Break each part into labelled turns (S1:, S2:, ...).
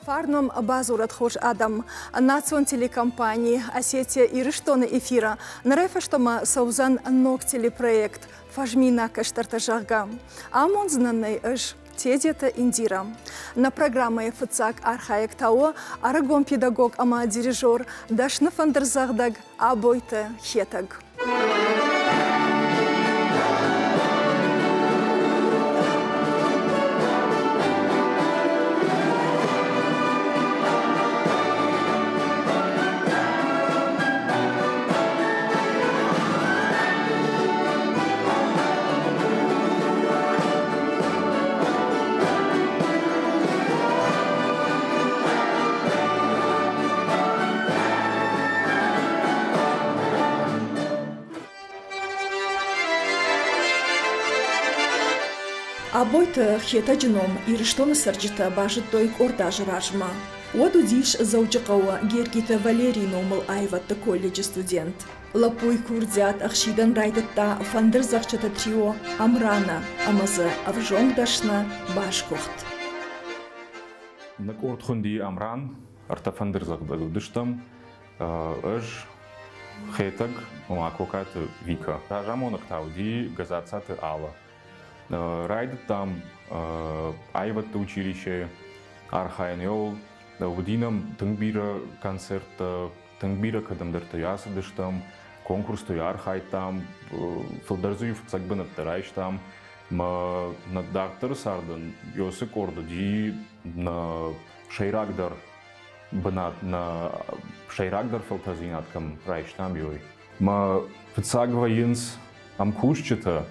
S1: Фарном бадзурӕд хорз адӕм. Национ телекомпани Осетия Ирыстоны эфиры нырӕй фӕстӕмӕ цӕудзӕн ног телепроект «Фӕзминаг кӕстӕртӕ», зӕгъгӕ. Амондзынӕн нӕй ӕз, Тедеты Индира. Нӕ программӕйы фыццаг архайӕг та у ӕрыгон педагог ӕмӕ дирижер, дӕсны фӕндырдзӕгъдӕг Абойты Хетӕг. Абойты Хетӕджы ном Ирыстоны цӕрджытӕ базыдтой къорд азы размӕ. Уӕд уыдис Дзӕуджыхъӕуы Гергиты Валерийы номыл аивӕдты колледжы студент. Лӕппуйы курдиат ӕхсидӕн райдыдта фӕндырдзӕгъдджыты трио Амрана ӕмӕ дзы ӕвзонг дӕсны басгуыхт.
S2: Нӕ къорд хуынди Амран, ӕртӕ фӕндырдзӕгъдӕг уыдыстӕм. Ӕз, Хетӕг, ома Кокаты Вика. Разамонӕг та уыди Газацаты Алла. Райдыдтам аивӕдты училищейы архайын. Уыди нӕм тынг бирӕ концерттӕ, тынг бирӕ кӕдӕмдӕрты ацыдыстӕм, конкурсты архайдтам, фылдӕр дзы фыццаг бынӕттӕ райстам. Мӕ нӕ дарддӕры цардӕн Йосы къорд уыди нӕ сӕйрагдӕр бынат, нӕ сӕйрагдӕр фӕлтӕрдзинад кӕм райстам, уый. Мӕ фыццаг вӕййынц ӕмкусджытӕ,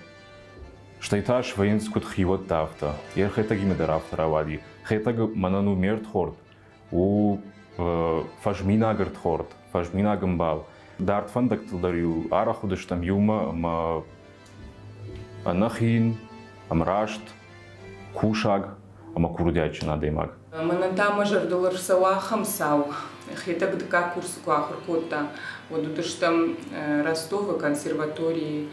S2: стӕй та свӕййынц куыд хиуӕттӕ, афтӕ. Йе Хетӕгимӕ дӕр афтӕ рауади. Хетӕг мӕнӕн у ме рдхорд, у фӕзминаг ӕрдхорд, фӕзминаг ӕмбал. Дард фӕндӕгтыл дӕр-иу арӕх уыдыстӕм иумӕ ӕмӕ ӕнӕхин, ӕмраст, кусаг ӕмӕ курдиатджын адӕймаг.
S3: Мӕнӕн та мӕ зӕрдыл ӕрцӕуы ахӕм цау. Хетӕг дыккаг курсы куы ахуыр кодта, уӕд уыдыстӕм Ростовы консерваторийы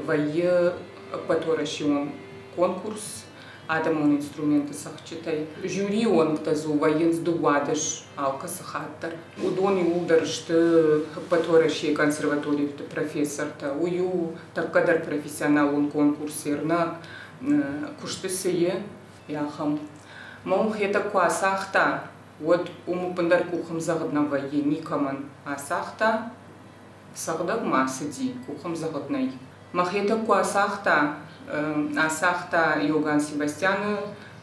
S3: вӕййы ӕппӕтуӕрӕсеон конкурс адӕмон инструменты цӕгъдджытӕй. Жюрийы уӕнгтӕ дзы вӕййынц 12 алкӕцы хатт дӕр. Уыдон иууылдӕр сты ӕппӕтуӕрӕсейы консерваториты профессортӕ. Уый у тӕккӕ дӕр профессионалон конкурс нӕ куысты цы и, ахӕм. Мӕ уым Хетӕг куы ацагъта, уӕд уым ӕппындӕр къухӕмдзӕгъд нӕ вӕййы никӕмӕн. Ацагъта, цӕгъдӕг ма ацыди, къухӕмдзӕгъд нӕй. Мӕ Хетӕг куы ацагъта, ацагъта Иоганн Себастьяны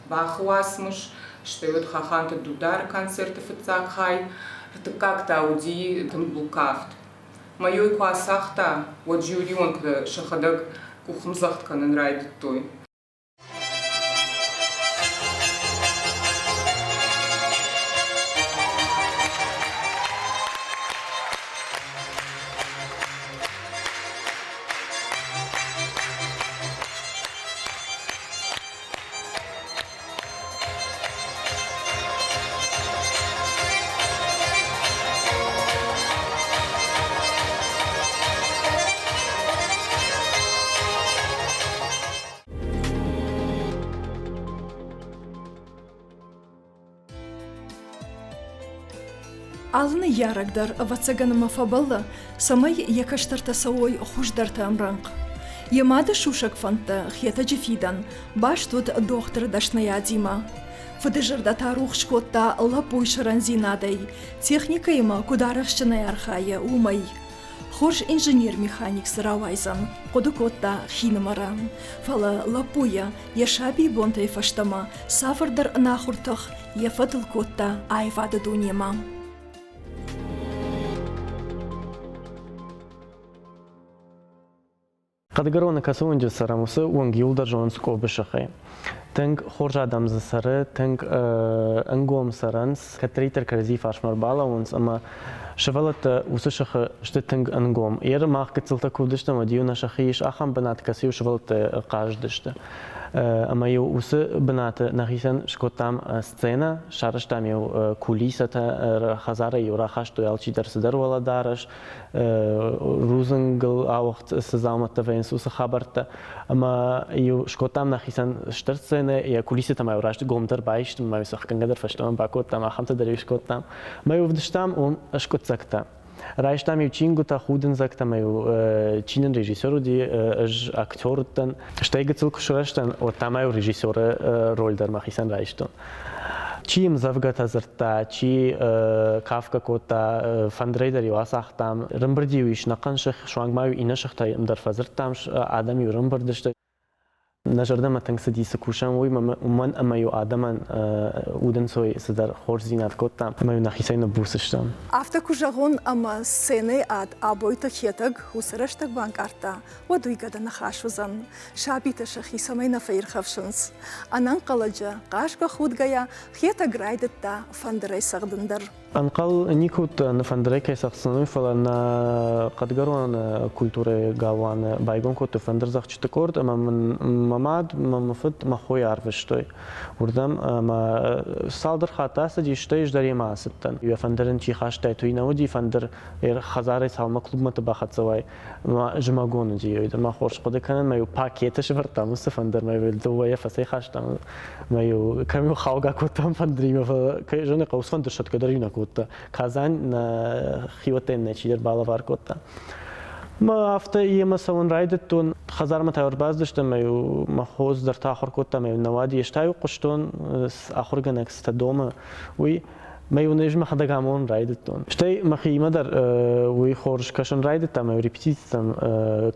S3: бӕхы уацмыс, стӕй уыд Хаханты Дудары концерты фыццаг хай, ӕртыккаг та уыди тымбыл кафт. Мӕ куы ацагъта, уӕд жюрионтӕ сӕхӕдӕг къухӕмдзӕгъд кӕнын райдыдтой.
S1: Алы ныййарӕг дӕр, ӕвӕццӕгӕн, ӕмӕ фӕбӕллы, цӕмӕй йӕ кӕстӕртӕ цӕуой хуыздӕрты ӕмрӕнхъ. Йӕ мады сусӕг фӕндтӕ Хетӕджы фидӕн баст уыд дохтыры дӕсныйадимӕ. Фыды зӕрдӕ та рухс кодта лӕппуйы сӕрӕндзинадӕй, техникӕимӕ куыд арӕхстджынӕй архайы, уымӕй. Хорз инженер-механик дзы рауайдзӕн, хъуыды кодта хинымӕры. Фӕлӕ лӕппуйӕ йӕ сабийы бонтӕй фӕстӕмӕ цавӕрдӕр ӕнахуыр тых йӕ фӕдыл кодта аивады дунемӕ.
S4: Хъӕдгӕроны кӕцы уынджы цӕрӕм, уыцы уынг иуылдӕр зонынц Къобы сыхӕй. Тынг хорз адӕм дзы цӕры, тынг ӕнгом цӕрынц, кӕддӕриддӕр кӕрӕдзийы фарсмӕ ӕрбалӕууынц ӕмӕ сывӕллӕттӕ уыцы сыхы сты тынг ӕнгом. Еры мах гыццылтӕ куы уыдыстӕм, уӕд-иу нӕ сыхы ис ахӕм бынат, кӕцы-иу сывӕллӕттӕ хъазыдысты. Ӕмӕ-иу уыцы бынаты нӕхицӕн скодтам сценӕ, сарӕзтам-иу кулисӕтӕ, хӕдзарӕй-иу рахастой алчидӕр цыдӕр уӕлӕдарӕс, рудзынгыл ауыгъд цы дзаумӕттӕ вӕййынц, уыцы хабӕрттӕ. Ӕмӕ-иу скодтам нӕхицӕн стыр сценӕ, йӕ кулисӕтӕ ма-иу раст гом дӕр баистӕм, ӕмӕ-иу сӕ ӕхгӕнгӕ дӕр фӕстӕмӕ бакодтам, ахӕмтӕ дӕр-иу скодтам. Ӕмӕ-иу ӕвдыстам уым скъуыддзӕгтӕ. Райстам-иу чингуытӕ, худындзӕгтӕ ӕмӕ-иу чи нын режиссер уыди, ӕз актер уыдтӕн. Стӕй гыццыл куы сырӕзтӕн, уӕд та ма-иу режиссеры роль дӕр мӕхицӕн райстон. Чи ӕмдзӕвгӕтӕ дзырдта, чи кафгӕ кодта, фӕндырӕй дӕр-иу ацагътам. Рымбырд-иу ис нӕхъӕн сых, суанг ма-иу иннӕ сыхтӕй дӕр фӕдзырдтам, адӕм-иу рымбырд сты. Нӕ зӕрдӕмӕ тынг цыди, цы кусӕм, уый, уымӕн ӕмӕ-иу адӕмӕн удӕнцой цыдӕр хорздзинад кодтам, ӕмӕ-иу нӕхицӕй ныббуц стӕм.
S1: Афтӕ куы зӕгъон, ӕмӕ сценӕйы ад Абойты Хетӕг уыцы рӕстӕг банкъардта, уӕд уый гӕды ныхас уыдзӕн. Сабитӕ сӕхи цӕмӕй нӕ фӕирхӕфсынц. Ӕнӕнхъӕлӕджы, хъазгӕ-худгӕйӕ, Хетӕг райдыдта фӕндырӕй цӕгъдын дӕр.
S4: Ӕнхъӕл никуы уыдтӕн, фӕндырӕй кӕй цӕгъддзӕн, уый, фӕлӕ нӕ Хъӕдгӕрон культурӕйы галуаны байгом кодтой фӕндырдзӕгъдджыты къорд ӕмӕ мын мӕ мад, мӕ фыд, мӕ хойы арвыстой уырдӕм ӕмӕ цалдӕр хатты ацыди, стӕй ӕз дӕр йемӕ ацыдтӕн. Йӕ фӕндыр ын чи хастаид, уый нӕ уыди, фӕндыр хӕдзарӕй цалынмӕ клубмӕты бахӕццӕ уай, ма зымӕгон уыди, уый дӕр ма хорз хъуыды кӕнын, мӕ-иу пакеты сӕвӕрдтам уыцы фӕндыр, мӕ-иу дыууӕйӕ фӕцӕйхастам, мӕ-иу кӕм-иу хаугӕ кодтам фӕндыримӕ, фӕлӕ кӕй зоны, хъӕуы фӕндыр сӕтгӕ дӕр-иу нӕ кодта. Казань нӕ хиуӕттӕй нӕ чидӕр балӕвар кодта. Мӕ афтӕ йемӕ цӕуын райдыдтон. Хӕдзармӕ та ӕрбацыдыстӕм, мӕ-иу мӕ хоз дӕр та ахуыр кодта, мӕ-иу нӕ уади. Ӕз та-иу хъуыстон, ахуыргӕнӕг цытӕ домы, уый. Мӕ-иу ӕз мӕхӕдӕг амонын райдыдтон. Стӕй мӕхиимӕ дӕр уый хорз кӕсын райдыдта, мӕ репетицитӕм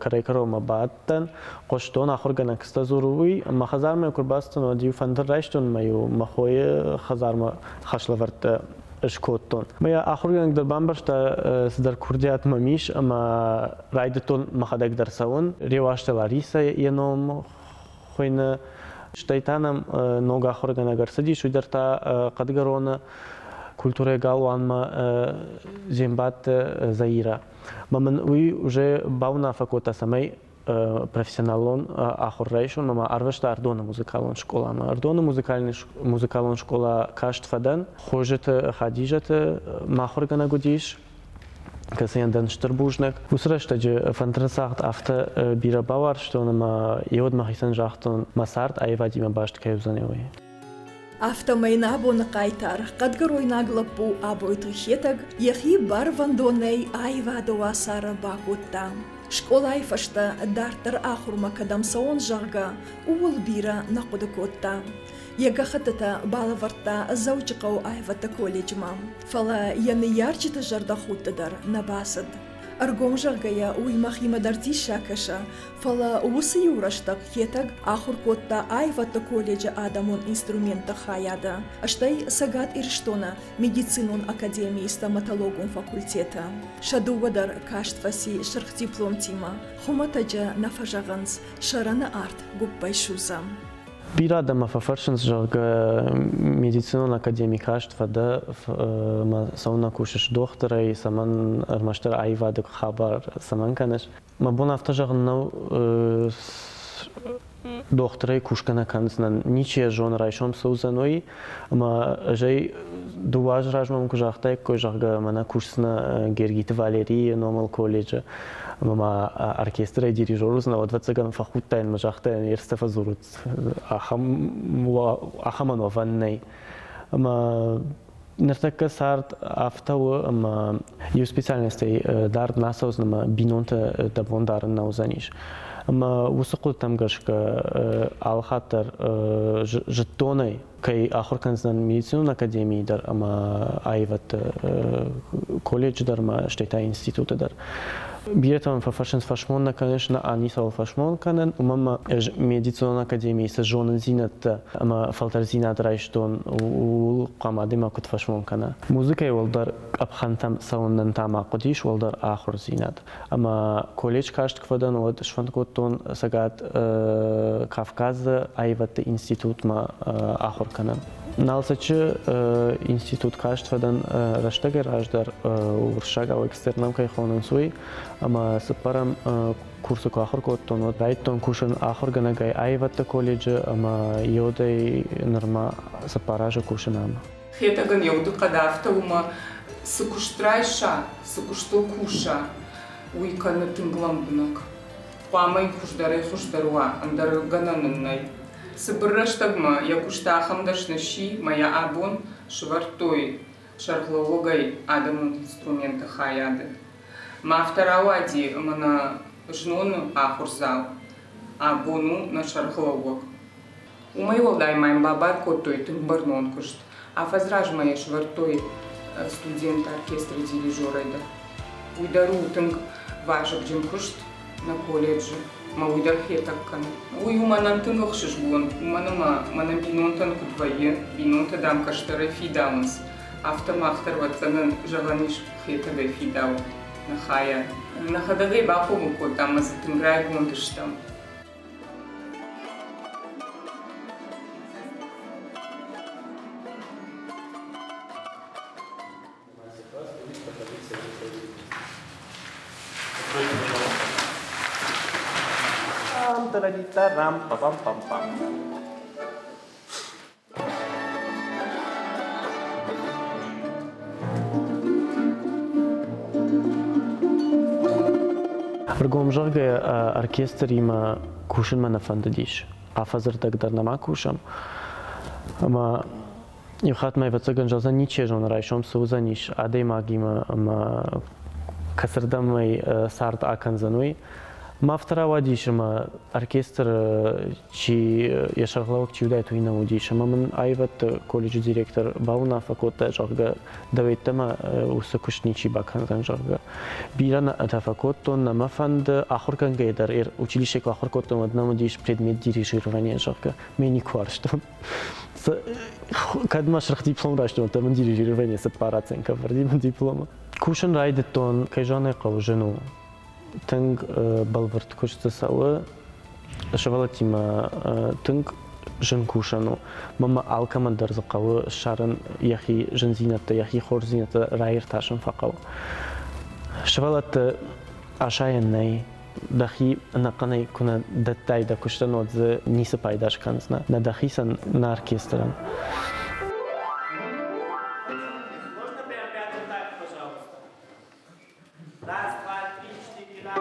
S4: кӕрӕй-кӕронмӕ бадтӕн, хъуыстон, ахуыргӕнӕг цытӕ дзуры, уый. Мӕ хӕдзармӕ куы рбацыдтӕн, уӕд-иу фӕндыр райстон ӕмӕ-иу мӕ хойы хӕдзармӕ хӕслӕвӕрдтӕ скодтон. Мӕ ахуыргӕнӕг дӕр бамбӕрста, цыдӕр курдиат мӕм ис ӕмӕ райдыдтон мӕхӕдӕг дӕр цӕуын. Реуазты Ларисӕ йӕ ном хуыйны. Стӕй та нӕм ног ахуыргӕнӕг ӕрцыдис, уый дӕр та Хъӕдгӕроны культурӕйы галуанмӕ Зембатты Заирӕ. Мӕ мын уый уже бауынаффӕ кодта, цӕмӕй профессионалон ахуыр райсон ӕмӕ арвыста Ӕрдоны музыкалон скъоламӕ. Ӕрдоны музыкалон скъола каст фӕдӕн. Хозыты Хадизӕты мӕ ахуыргӕнӕг уыдис. Кӕцыйӕн дӕн стыр бузныг. Уыцы рӕстӕджы фӕндыры цагъд афтӕ бирӕ бауарзтон ӕмӕ йе уӕд мӕхицӕн загътон, мӕ цард аивадимӕ баст кӕй уыдзӕн, уый.
S1: Афтӕмӕй нӕ абоны хъайтар, хъӕдгӕройнаг лӕппу Абойты Хетӕг йӕхи барвӕндонӕй аивады уацары бакодта. Скъолайы фӕстӕ дарддӕр ахуырмӕ кӕдӕм цӕуон, зӕгъгӕ, ууыл бирӕ нӕ хъуыды кодта. Йӕ гӕххӕттытӕ балӕвӕрдта Дзӕуджыхъӕуы аивӕдты колледжмӕ. Фӕлӕ йӕ ныййарджыты зӕрдӕхудты дӕр нӕ бацыд. Ӕргом зӕгъгӕйӕ, уый мӕхимӕ дӕр диссаг кӕсы, фӕлӕ уыцы иу рӕстӕг Хетӕг ахуыр кодта аивӕдты колледжы адӕмон инструментты хайады, стӕй Цӕгат Ирыстоны медицинон академийы стоматологон факультеты. Сӕ дыууӕ дӕр каст фӕци сырх дипломтимӕ. Хуымӕтӕджы нӕ фӕзӕгъынц, сӕрӕны арт гуыппӕй судзы.
S4: Бирӕ адӕммӕ фӕфӕрсынц, зӕгъгӕ, медицинон академи каст фӕдӕ ӕмӕ цӕуылнӕ кусыс дохтырӕй, цӕмӕн ӕрмӕстдӕр аивады хабар цӕмӕн кӕныс. Мӕ бон афтӕ зӕгъын нӕу, дохтырӕй кусгӕ нӕ кӕндзынӕн, ничи йӕ зоны, райсом цы уыдзӕн, уый. Ӕмӕ ӕз ӕй дыууӕ азы размӕ мын куы загътаиккой, зӕгъгӕ, мӕнӕ кусдзынӕ Гергиты Валерийы номыл колледжы, ӕмӕ ма оркестрӕй дирижер уыдзынӕ, уӕд, ӕвӕццӕгӕн, фӕхудтаин ӕмӕ загътаин, ерыстӕ фӕдзурут, ахӕм, ахӕмӕн уӕвӕн нӕй. Ӕмӕ ныртӕккӕ цард афтӕ у, ӕмӕ иу специальностӕй дард нӕ ацӕудзӕн ӕмӕ бинонтӕ дӕ бон дарын нӕ уыдзӕнис. Ӕмӕ уыцы хъуыдытӕм гӕсгӕ алыхатт дӕр зыдтон ӕй, кӕй ахуыр кӕндзынӕн медицинон академийы дӕр ӕмӕ аивӕдты колледжы дӕр ӕмӕ стӕй та институты дӕр. Бирӕтӕ мӕм фӕфӕрсынц, фӕсмон нӕ кӕныс, нӕ ницӕуыл фӕсмон кӕнын, уымӕн ӕмӕ ӕз медицинон академийы цы зонындзинӕдтӕ ӕмӕ фӕлтӕрддзинад райстон, ууыл хъуамӕ адӕймаг куыд фӕсмон кӕна. Музыкӕйы уӕлдӕр къӕпхӕнтӕм цӕуынӕн та ма хъуыдис уӕлдӕр ахуырдзинад. Ӕмӕ колледж каст куы фӕдӕн, уӕд сфӕнд кодтон Цӕгат Кавказы аивӕдты институтмӕ ахуыр кӕнын. Налцыччы институт каст фӕдӕн рӕстӕгӕй раздӕр, уырыссагау экстерном кӕй хонынц, уый, ӕмӕ цыппӕрӕм курсы куы ахуыр кодтон, уӕд райдыдтон кусын ахуыргӕнӕгӕй аивӕдты колледжы ӕмӕ йодӕй нырма 4 азы кусын ам.
S3: Хетӕгӕн йӕ удыхъӕд афтӕ у, ӕмӕ цы куыст райса, цы куыстыл куса, уый кӕны тынг лӕмбынӕг. Хъуамӕ йын хуыздӕрӕй хуыздӕр уа, ӕндӕр гӕнӕн ын нӕй. Цыбыр рӕстӕгмӕ йӕ куыст ахӕм дӕсны сси, мӕ йӕ абон сӕвӕрдтой сӕргълӕууӕгӕй адӕмон инструменты хайады. Мӕ афтӕ рауади, ӕмӕ нӕ зноны ахуырдзау абон у нӕ сӕргълӕууӕг. Уымӕй уӕлдай ма йын бабар кодтой тынг бӕрнон куыст. Афӕдз размӕ йӕ сӕвӕрдтой студенты оркестры дирижерӕй дӕр. Уый дӕр у тынг вазыгджын куыст нӕ колледжы, ӕмӕ уый дӕр хетӕг кӕны. Уый у мӕнӕн тынг ӕхсызгон, уымӕн ӕмӕ мӕнӕ бинонтӕн куыд вӕййы, бинонтӕ, дам, кӕстӕрӕй фидауынц, афтӕ мах дӕр, ӕвӕццӕгӕн, зӕгъӕн ис, хетӕгӕй фидауы нӕ хайад. Нӕхӕдӕг ӕй бахъомыл кодтам ӕмӕ дзы тынг райгонд стӕм.
S4: Пам-пам-пам-пам. Ӕргом зӕгъгӕ, оркестримӕ кусынмӕ нӕ фӕндыдис. Афӕдзы рдӕг дӕр нӕма кусӕм. Ӕмӕ иу хатт ма, ӕвӕццӕгӕн, зӕгъдзӕн, ничи зоны, райсом цы уыдзӕнис адӕймагимӕ ӕмӕ кӕцырдӕм ӕй цард акӕндзӕн, уый. Мӕ афтӕ рауадис, ӕмӕ оркестры чи йӕ сӕргълӕууӕг чи уыдаид, уый нӕ уыдис. Ӕмӕ мын аивӕдты колледжы директор бауынаффӕ кодта, зӕгъгӕ, дӕу йеддӕмӕ уыцы куыст ничи бакӕндзӕн, зӕгъгӕ. Бирӕ нӕ фӕкодтон, нӕ мӕ фӕнды. Ахуыргӕнгӕйӕ дӕр училищейы куы ахуыр кодтон, уӕд нӕм уыдис предмет дирижирование, зӕгъгӕ. Ме никуы уарзтон. Кӕд мӕ сырх диплом райстон, уӕддӕр мын дирижирование цыппар оценкӕ вӕрди мӕ дипломы. Кусын райдыдтон, кӕй зӕгъын ӕй хъӕуы, зын у. Тынг бӕлвырд куыст дзы цӕуы. Сывӕллӕттимӕ тынг зын кусӕн у. Мӕнмӕ алкӕмӕн дӕр дзы хъӕуы ссарын йӕхи зындзинӕдтӕ, йӕхи хорздзинӕдтӕ раиртасын фӕхъӕуы. Сывӕллӕтты асайӕн нӕй. Дӕхи ӕнӕхъӕнӕй куы нӕ дӕттай дӕ куыстӕн, уӕд дзы ницы пайда скӕндзынӕ. Нӕ дӕхицӕн, нӕ оркестрӕн.
S5: Раз, два, три, четыре, раз.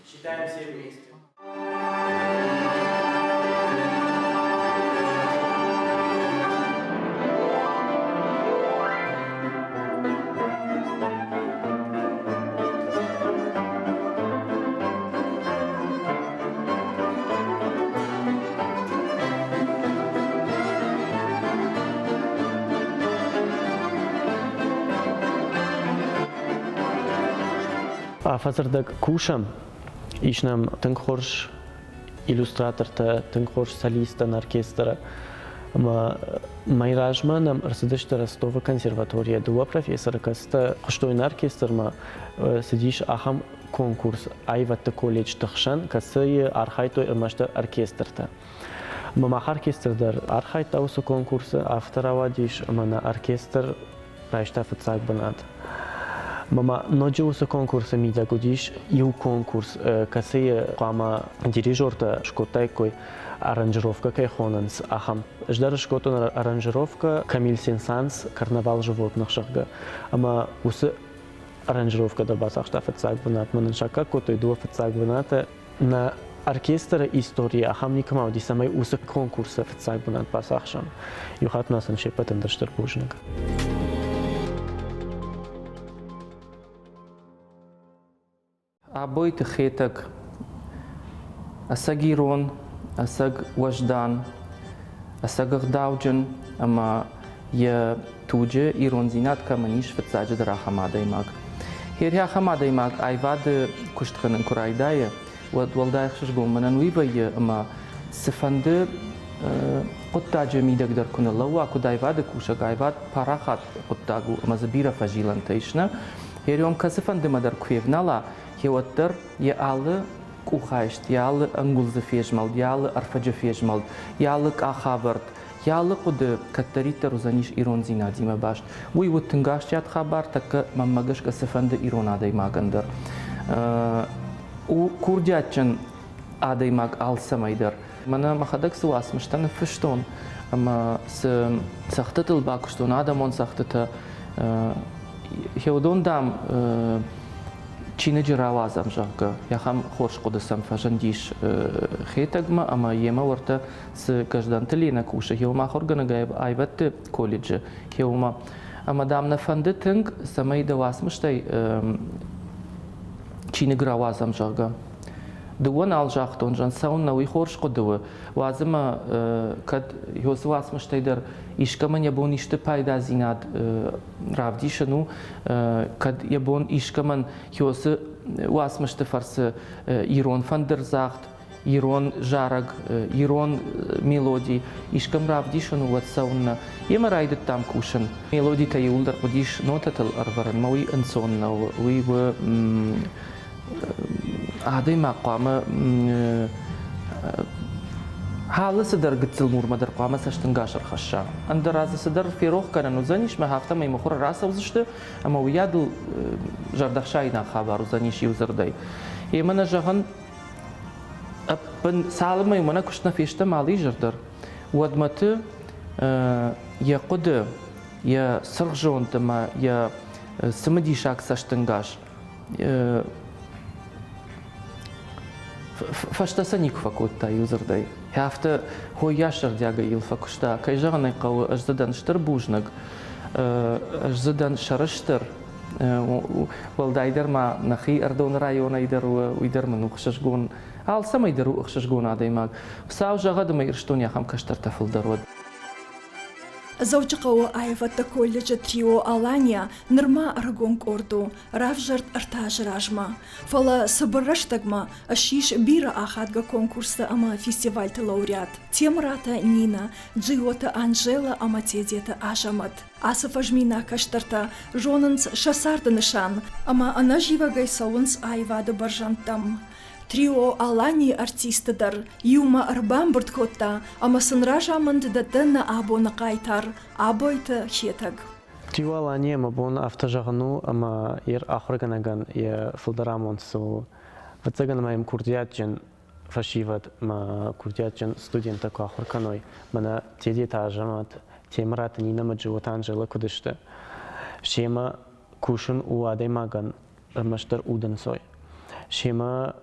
S5: Считаем все вместе.
S4: Афӕдзырдӕг кусӕм, ис нӕм тынг хорз иллюстратортӕ, тынг хорз солисттӕ нӕ оркестры. Ӕмӕ мӕй размӕ нӕм ӕрцыдысты Ростовы консерваторийӕ дыууӕ профессоры, кӕцытӕ хъуыстой нӕ оркестрмӕ. Цыдис ахӕм конкурс аивӕдты колледжты хсӕн, кӕцыйы архайдтой ӕрмӕстдӕр оркестртӕ. Ӕмӕ мах оркестр дӕр архайдта уыцы конкурсы, афтӕ рауадис, ӕмӕ нӕ оркестр райста фыццаг бынат. Мӕ ноджы уыцы конкурсы мидӕг уыдис иу конкурс, кӕцыйы хъуамӕ дирижертӕ скодтаиккой аранжировкӕ кӕй хонынц, ахӕм. Ӕз дӕр скодтон аранжировкӕ Камиль Сен-Санс «Карнавал животных», зӕгъгӕ. Ӕмӕ уыцы аранжировкӕ дӕр бацахста фыццаг бынат. Мӕнӕн саккаг кодтой дыууӕ фыццаг бынаты. Нӕ оркестры историйы ахӕм никӕмӕ уыди, цӕмӕй уыцы конкурсы фыццаг бынат бацахсӕм. Иу хатт ма сын се ппӕтӕн дӕр стыр бузныг.
S6: Абойты Хетӕг ӕцӕг ирон, ӕцӕг уӕздан, ӕцӕг ӕгъдауджын ӕмӕ йӕ туджы ирондзинад кӕмӕн ис, фыццаджыдӕр ахӕм адӕймаг. Хери ахӕм адӕймаг аивады куыст кӕнын куы райдайы, уӕд уӕлдай ӕхсызгон мӕнӕн уый вӕййы, ӕмӕ цыфӕнды хъуыддаджы мидӕг дӕр куы ныллӕууа, куыд аивады кусӕг, аивад парахат хъуыддаг у ӕмӕ дзы бирӕ фӕзилӕнтӕ ис, нӕ? Ерион кӕцыфӕндымӕ дӕр куы февнала, уӕддӕр йӕ алы къухайст, йӕ алы ӕнгуылдзы фезмӕлд, йӕ алы ӕрфыджы фезмӕлд, йӕ алы къахӕвӕрд, йӕ алы хъуыды кӕддӕриддӕр уыдзӕнис ирондзинадимӕ баст. Уый уыд тынг ахсджиаг хабар, тӕккӕ мӕнмӕ гӕсгӕ цыфӕнды ирон адӕймагӕн дӕр. У курдиатджын адӕймаг алцӕмӕй дӕр. Мӕнӕ мӕхӕдӕг цы уацмыстӕ ныффыстон ӕмӕ цы цӕгъдтытыл бакуыстон, адӕмон цӕгъдтытӕ, уыдон, дам, чиныджы рауадзӕм, зӕгъгӕ, ахӕм хорз хъуыды сӕм фӕзындис Хетӕгмӕ ӕмӕ йемӕ уӕртӕ цы Гӕздӕнты Ленӕ кусы, уым ахуыргӕнӕгӕй аивӕдты колледжы, уымӕ. Ӕмӕ, дам, нӕ фӕнды тынг, цӕмӕй дӕ уацмыстӕй чиныг рауадзӕм, зӕгъгӕ. Дыууӕ нал загътон, зӕн цӕуыннӕ, уый хорз хъуыды у. Уадз ӕмӕ кӕд уыцы уацмыстӕй дӕр искӕмӕн йӕ бон исты пайдадзинад равдисын у, кӕд йӕ бон искӕмӕн уыцы уацмысты фӕрцы ирон фӕндырдзагъд, ирон зарӕг, ирон мелоди искӕм равдисын у, уӕд цӕуыннӕ. Йемӕ райдыдтам кусын. Мелодитӕ иууылдӕр хъуыдис нотӕтыл ӕрвӕрын, мӕ уый ӕнцон нӕу. Уый у адӕймаг хъуамӕ алы цыдӕр гыццыл мурмӕ дӕр хъуамӕ цӕстӕнгас ӕрхӕсса. Ӕндӕра дзы цыдӕр ферох кӕнӕн уыдзӕнис, мӕ афтӕмӕй мыхуыры рацӕудзысты, ӕмӕ уыйадыл зӕрдӕхсаинаг хабар уыдзӕнис иудзырдӕй. Емӕ нӕ зӕгъын, ӕппын цалынмӕ мӕнӕ куыст нӕ фестӕм алы изӕр дӕр, уӕдмӕты йӕ хъуыды, йӕ цыргъзонд ӕмӕ йӕ цымыдисаг цӕстӕнгас фӕстӕ сӕ никуы фӕкодта иудзырдӕй. Афтӕ хоййас зӕрдиагӕй йыл фӕкуыста. Кӕй зӕгъын ӕй хъӕуы, ӕз дзы дӕн стыр бузныг, ӕз дзы дӕн сӕрыстыр. Уӕлдайдӕр ма нӕхи Ӕрдоны районӕй дӕр у, уый дӕр мын у ӕхсызгон. Алцӕмӕй дӕр у ӕхсызгон адӕймаг. Хуыцау зӕгъӕд ӕмӕ Ирыстоны ахӕм кӕстӕртӕ фылдӕр уӕд.
S1: Дзӕуджыхъӕуы аивӕдты колледжы трио «Алания» нырма ӕрыгон къорд у, равзӕрд ӕртӕ азы размӕ. Фӕлӕ цыбыр рӕстӕгмӕ ссис бирӕ ахадгӕ конкурсты ӕмӕ фестивальты лауреат Темыраты Нинӕ, Джиоты Анжелӕ ӕмӕ Тедеты Азӕмӕт. Ацы фӕзминаг кӕстӕртӕ зонынц сӕ царды нысан ӕмӕ ӕнӕзивӕгӕй цӕуынц аивады бӕрзӕндтӕм. Трио «Алани»-йы артистты дӕр иумӕ ӕрбамбырд кодта ӕмӕ сын разамынд дӕтты нӕ абоны хъайтар Абойты Хетӕг.
S4: Трио «Алани» мӕ бон афтӕ зӕгъын у, ӕмӕ йе ахуыргӕнӕгӕн йӕ фылдӕр амонд цы у. Ӕвӕццӕгӕн ӕмӕ йӕм курдиатджын фӕсивӕд мӕ курдиатджын студенттӕ куы ахуыр кӕной, мӕнӕ Тедеты Азӕмӕт, Темыраты Нинӕ ӕмӕ Джиоты Анжелӕ куыд сты, семӕ кусын у адӕймагӕн ӕрмӕстдӕр удӕнцой. Семӕ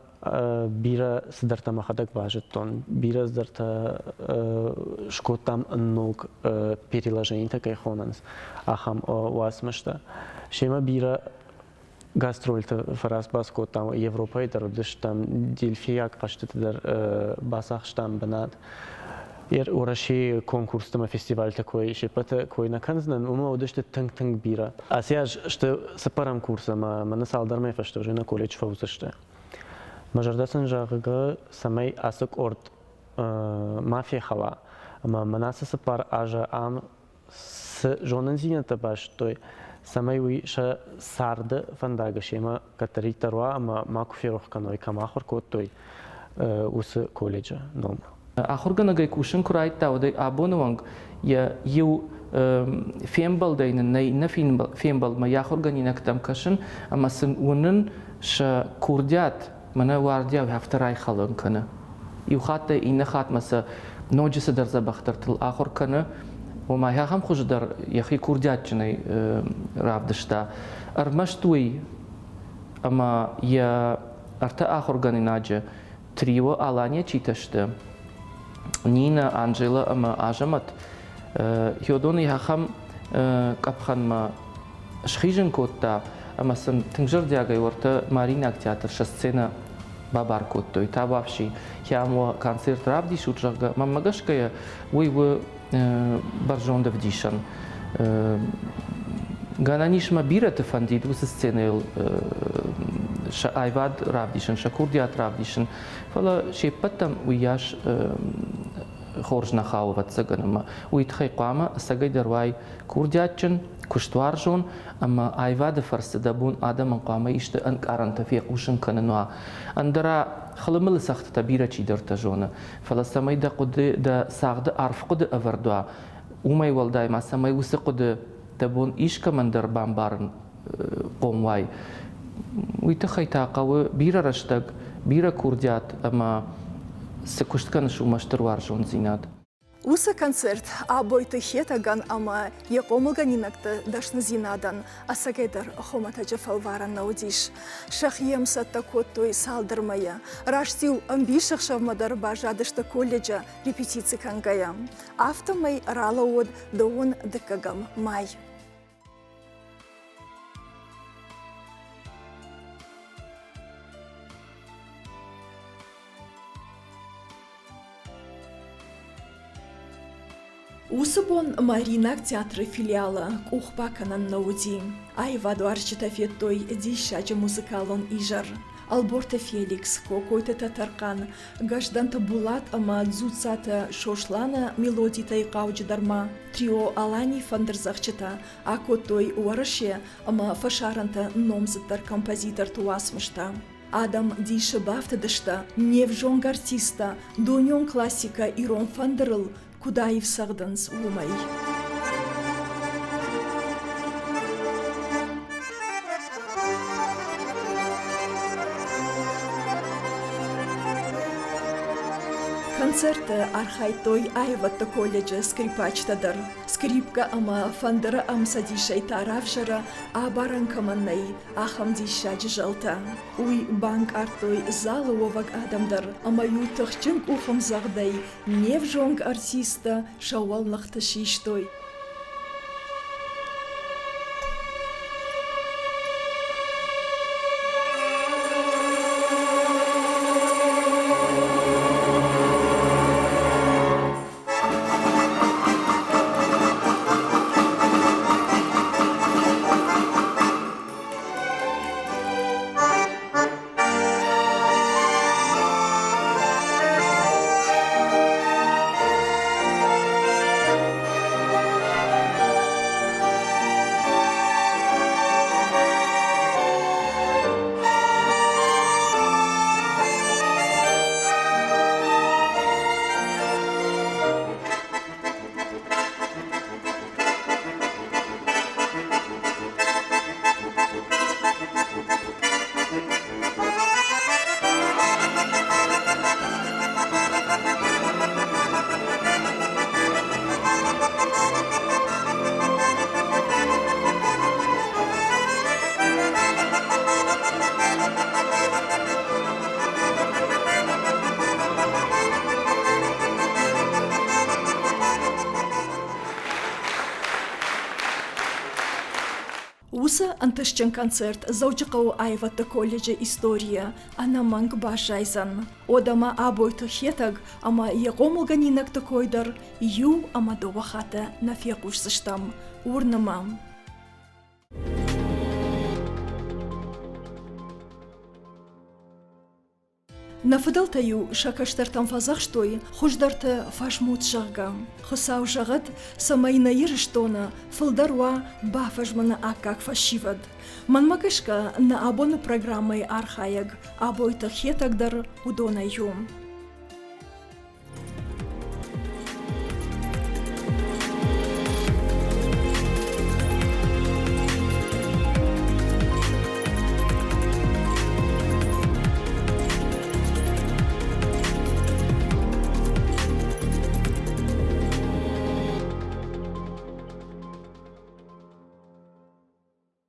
S4: бирӕ цыдӕртӕ мӕхӕдӕг базыдтон, бирӕ цыдӕртӕ скодтам ног переложенитӕ кӕй хонынц, ахӕм уацмыстӕ. Семӕ бирӕ гастрольты фӕрацбац кодтам, Европӕйы дӕр уыдыстӕм, дельфийаг хъӕзтыты дӕр бацахстам бынат. Уӕрӕсейы конкурсты ӕмӕ фестивальты кой се ппӕты кой нӕ кӕндзынӕн, уымӕ уыдысты тынг-тынг бирӕ. Ацы аз сты цыппӕрӕм курс ӕмӕ мӕнӕ цалдӕр мӕйы фӕстӕ уже нӕ колледж фӕуыдзысты. Мӕ зӕрдӕ сын зӕгъы, цӕмӕй ацы къорд ма фехӕла ӕмӕ мӕн ацы цыппар азы ам цы зонындзинӕдтӕ базыдтой, цӕмӕй уый сӕ царды фӕндагы семӕ кӕддӕриддӕр уа ӕмӕ макуы ферох кӕной, кӕм ахуыр кодтой, уыцы колледжы ном.
S6: Ахуыргӕнӕгӕй кусын куы райдыдта, уӕдӕй абоны онг йӕ иу фембӕлдӕй нын нӕ иннӕ фембӕлдмӕ йӕ ахуыргӕнинӕгтӕм кӕсын ӕмӕ сын уынын сӕ курдиат, мӕнӕ уардиау афтӕ райхӕлын кӕны. Иу хаттӕй иннӕ хатмӕ сӕ ноджы цыдӕр дзӕбӕхдӕртыл ахуыр кӕны, ома ахӕм хуызы дӕр йӕхи курдиатджынӕй равдыста. Ӕрмӕст уый ӕмӕ йӕ ӕртӕ ахуыргӕнинаджы трио Алания читӕ сты, Нинӕ, Анжела ӕмӕ Азӕмӕт, уыдоны ахӕм къӕпхӕнмӕ схизын кодта ӕмӕ сын тынг зӕрдиагӕй уӕртӕ Маринаг театр сӕ сценӕ бабар кодтой. Табуафси, кӕм уӕ концерт равдисут, зӕгъгӕ, мӕнмӕ гӕсгӕ уый у бӕрзонд ӕвдисӕн. Гӕнӕн ис мӕ бирӕты фӕндид уыцы сценӕйыл сӕ аивад равдисын, сӕ курдиат равдисын, фӕлӕ се ппӕттӕм уыйас хорз нӕ хауы, ӕвӕццӕгӕн, ӕмӕ уый тыххӕй хъуамӕ ӕцӕгӕйдӕр уай курдиатджын, куыстуарзон ӕмӕ аивады фӕрцы дӕ бон адӕмӕн хъуамӕ исты ӕнкъарӕнтӕ фехъусын кӕнын уа. Ӕндӕра хылымылы цӕгъдтытӕ бирӕ чидӕртӕ зоны, фӕлӕ цӕмӕй дӕ хъуыды, дӕ цагъды арф хъуыды ӕвӕрд уа, уымӕй уӕлдай ма цӕмӕй уыцы хъуыды дӕ бон искӕмӕн дӕр бамбарын хъом уай, уый тыххӕй та хъӕуы бирӕ рӕстӕг, бирӕ курдиат ӕмӕ цы куыст кӕныс, уымӕ стыр уарзондзинад.
S1: Уыцы концерт Абойты Хетӕгӕн ӕмӕ йӕ хъомылгӕнинӕгты дӕсныдзинадӕн ӕцӕгӕйдӕр хуымӕтӕджы фӕлварӕн нӕ уыдис. Сӕхи йӕм цӕттӕ кодтой цалдӕр мӕйы. Раст-иу ӕмбисӕхсӕвмӕ дӕр баззадысты колледжы репетици кӕнгӕйӕ. Афтӕмӕй ралӕууыд дыууын дыккӕгӕм май. Уыцы бон Мариинаг театры филиалы къух бакӕнӕн нӕ уыди. Аивадуарзджытӕ федтой диссаджы музыкалон изӕр. Ӕлборты Феликс, Кокойты Тӕтӕрхъан, Гӕздӕнты Булат ӕмӕ Дзуццаты Сосланы мелодитӕй хъауджыдӕр ма трио Алани фӕндырдзӕгъдджытӕ акодтой Уӕрӕсе ӕмӕ фӕсарӕнты номдзыддӕр композиторты уацмыстӕ. Адӕм дисы бафтыдысты, не взонг артисттӕ дунеон классикӕ ирон фӕндырыл куыд аив цӕгъдынц, уымӕй. Концерты архайдтой аивӕдты колледжы скрипачтӕ дӕр. Скрипкӕ ӕмӕ фӕндыры ӕмцӕдисӕй та равзӕры, абарӕн кӕмӕн нӕй, ахӕм диссаджы зӕлтӕ. Уый банкъардтой залы уӕвӕг адӕм дӕр ӕмӕ-иу тыхджын къухӕмдзӕгъдӕй не взонг артисттӕ сӕ уӕлныхты систой. Уыцы ӕнтыстджын концерт Дзӕуджыхъӕуы аивӕдты колледжы историйы ӕнӕмӕнг баззайдзӕн. Уӕдӕ ма Абойты Хетӕг ӕмӕ йӕ хъомылгӕнинӕгты кой дӕр иу ӕмӕ дыууӕ хатты нӕ фехъусдзыстӕм. Уырны мӕ. Нӕ фыдӕлтӕ-иу сӕ кӕстӕртӕм фӕдзӕхстой, хуыздӕрты фӕзмут, зӕгъгӕ. Хуыцау зӕгъӕд, цӕмӕй нӕ Ирыстоны фылдӕр уа бафӕзмыны аккаг фӕсивӕд. Мӕнмӕ гӕсгӕ, нӕ абоны программӕйы архайӕг Абойты Хетӕг дӕр уыдонӕй у.